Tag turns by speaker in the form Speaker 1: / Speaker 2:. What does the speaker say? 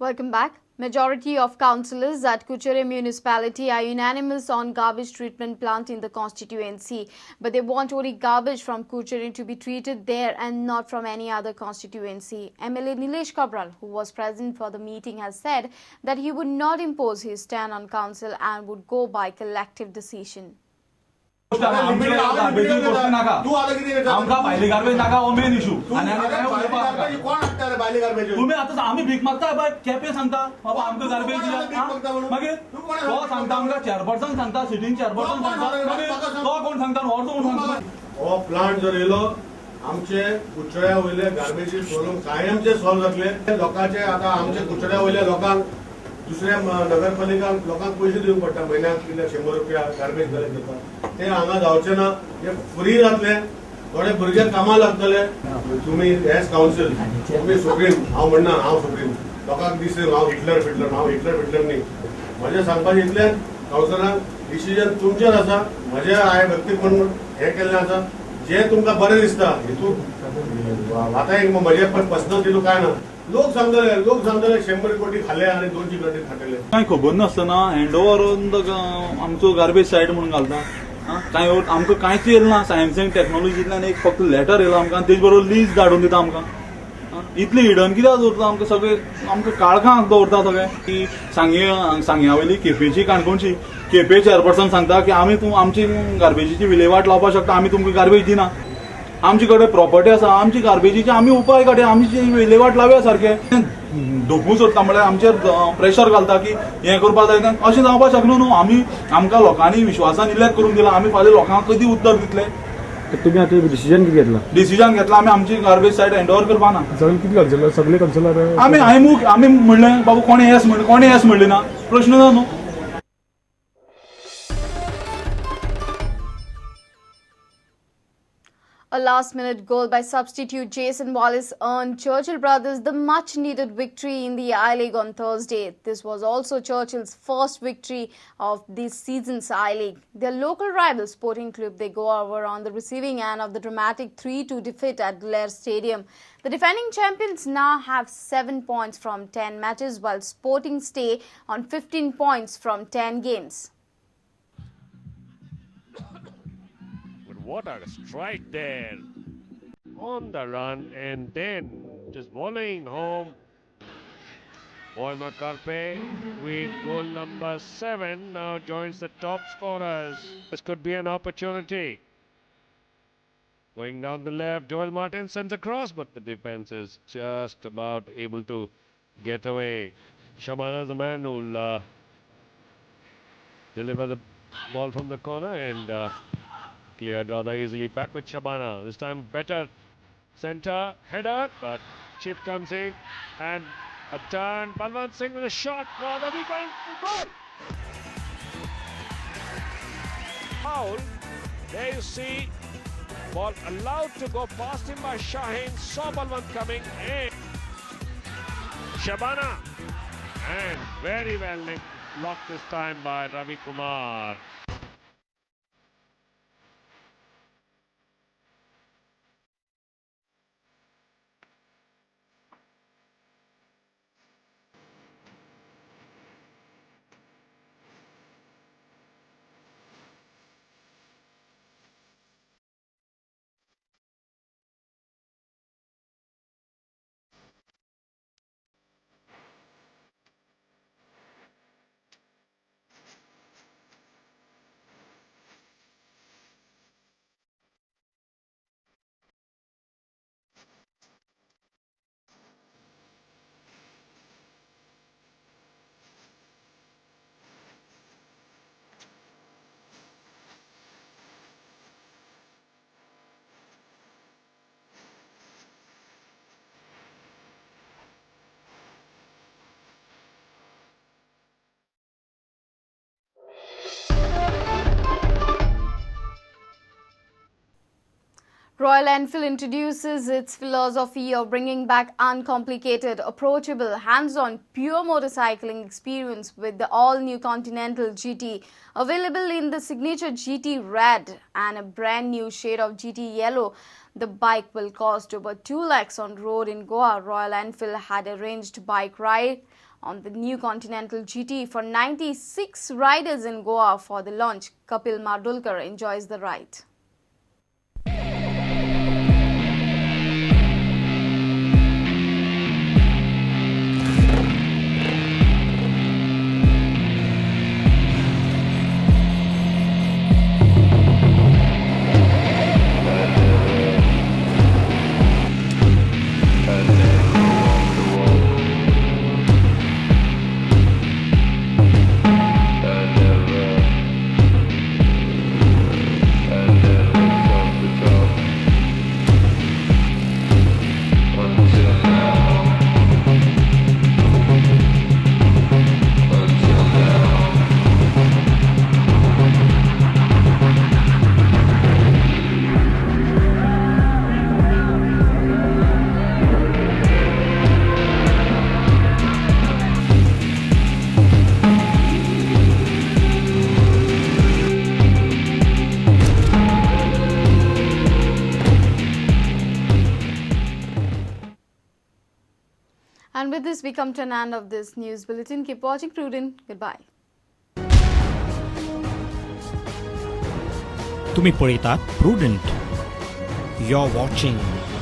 Speaker 1: Welcome back. Majority of councillors at Curchorem municipality are unanimous on garbage treatment plant in the constituency, but they want only garbage from Curchorem to be treated there and not from any other constituency. MLA Nilesh Cabral, who was present for the meeting, has said that he would not impose his stand on council and would go by collective decision.
Speaker 2: आमकां भायली garbage नाका हो main issue. आनी तुमी आतां आमी भीक मागता बाय केपे सांगता बाबा आमकां गार्बेज दिया. मागीर तो सांगता आमकां चेअरपर्सन सांगता, सिटींग चेअरपर्सन सांगता, मागीर तो कोण सांगता, हो कोण सांगता.
Speaker 3: हो प्लांट जर येयलो आमचे कुचोड्या वयले गार्बेजी प्रॉब्लम कायमचे सॉल्व जातले. लोकांचे आतां आमचे कुचोड्या वयल्या लोकांक दुसऱ्या नगरपालिकांक लोकांक पयशे दिवंक पडटा म्हयन्याक कितले 100 रुपया गार्बेज कलेक्ट करपाक. ते हांगा जावचे ना, हे फ्री जातले. थोडे भुरगे कामां लागतले. तुमी एज कावन्सील तुमी सुप्रीम, हांव म्हणना हांव सुप्रीम, लोकांक दिसले हांव हिटलर फिटलर, हांव हिटलर फिटलर न्ही. म्हजें सांगपाचें इतलें कावन्सिलांक डिसिजन तुमचेर आसा. म्हजें हांवें व्यक्तीक म्हणून हें केल्लें आसा, जें तुमकां बरें दिसता हितून आतां एक म्हजें पर्सनल तितून कांय ना. लोक सांगतले, लोक सांगतले 100 कोटी खाले आनी 200 कोटी खातले.
Speaker 2: कांय खबर नासतना हँड ओवर आमचो गार्बेज सायट म्हणून घालता. कांय आमकां कांयच येयलें ना. सायन्स एंड टॅक्नोलॉजींतल्यान एक फक्त लेटर येयला आमकां, तेज बरोबर लीज धाडून दिता आमकां. इतली हिडन कित्याक दवरता आमकां? सगळे आमकां काळखां दवरता सगळे. की सांगे सांग्या वयली केपेची काणकोणची केपे चेअरपर्सन सांगता की आमी आमची गार्बेजीची विलेवाट लावपाक शकता, आमी तुमकां गार्बेज दिना. आमचे कडेन प्रॉपर्टी आसा, आमची गार्बेजीची आमी उपाय काडया, आमची विलेवाट लावया. सारके धोकूं सोदता म्हळ्यार आमचेर प्रेशर घालता की हें करपाक जाय. अशें जावपाक शकना न्हू. आमी आमकां लोकांनी विश्वासान इलेक्ट करून दिला, आमी फाल्यां लोकांक कदी उत्तर दितले?
Speaker 4: तुम्ही आता डिसिजन किती घेतला?
Speaker 2: डिसिजन घेतला आमी आमची गार्बेज सायट हँड ओवर करपा ना.
Speaker 4: सगळे किती काउन्सिलर, सगळे काउन्सिलर
Speaker 2: आमी हांवें आमी म्हणलें बाबू कोणें येस म्हणलें, कोणें येस म्हणलें ना, प्रश्न ना न्हू.
Speaker 1: A last-minute goal by substitute Jason Wallace earned Churchill Brothers the much-needed victory in the I-League on Thursday. This was also Churchill's first victory of this season's I-League. Their local rival Sporting Club de Goa were on the receiving end of the dramatic 3-2 defeat at Duler Stadium. The defending champions now have 7 points from 10 matches, while Sporting stay on 15 points from 10 games.
Speaker 5: What a strike there on the run and then just volleying home. Moima Karpe with goal number 7 now joins the top scorers. This could be an opportunity. Going down the left, Joel Martin sends a cross, but the defense is just about able to get away. Shabana is the man who'll deliver the ball from the corner and cleared rather easily. Back with Shabana. This time better center header, but chip comes in and a turn. Balwant Singh with a shot. Rather we goal. Foul. There you see, ball allowed to go past him by Shaheen. Saw Balwant coming in. Shabana, and very well blocked this time by Ravi Kumar.
Speaker 1: Royal Enfield introduces its philosophy of bringing back uncomplicated, approachable, hands-on, pure motorcycling experience with the all-new Continental GT, available in the signature GT Red and a brand new shade of GT Yellow. The bike will cost over 2 lakhs on road in Goa. Royal Enfield had arranged bike ride on the new Continental GT for 96 riders in Goa for the launch. Kapil Mardolkar enjoys the ride. And with this, we come to an end of this news bulletin. Keep watching Prudent. Goodbye.
Speaker 6: तुम्ही पळयतात Prudent. You are watching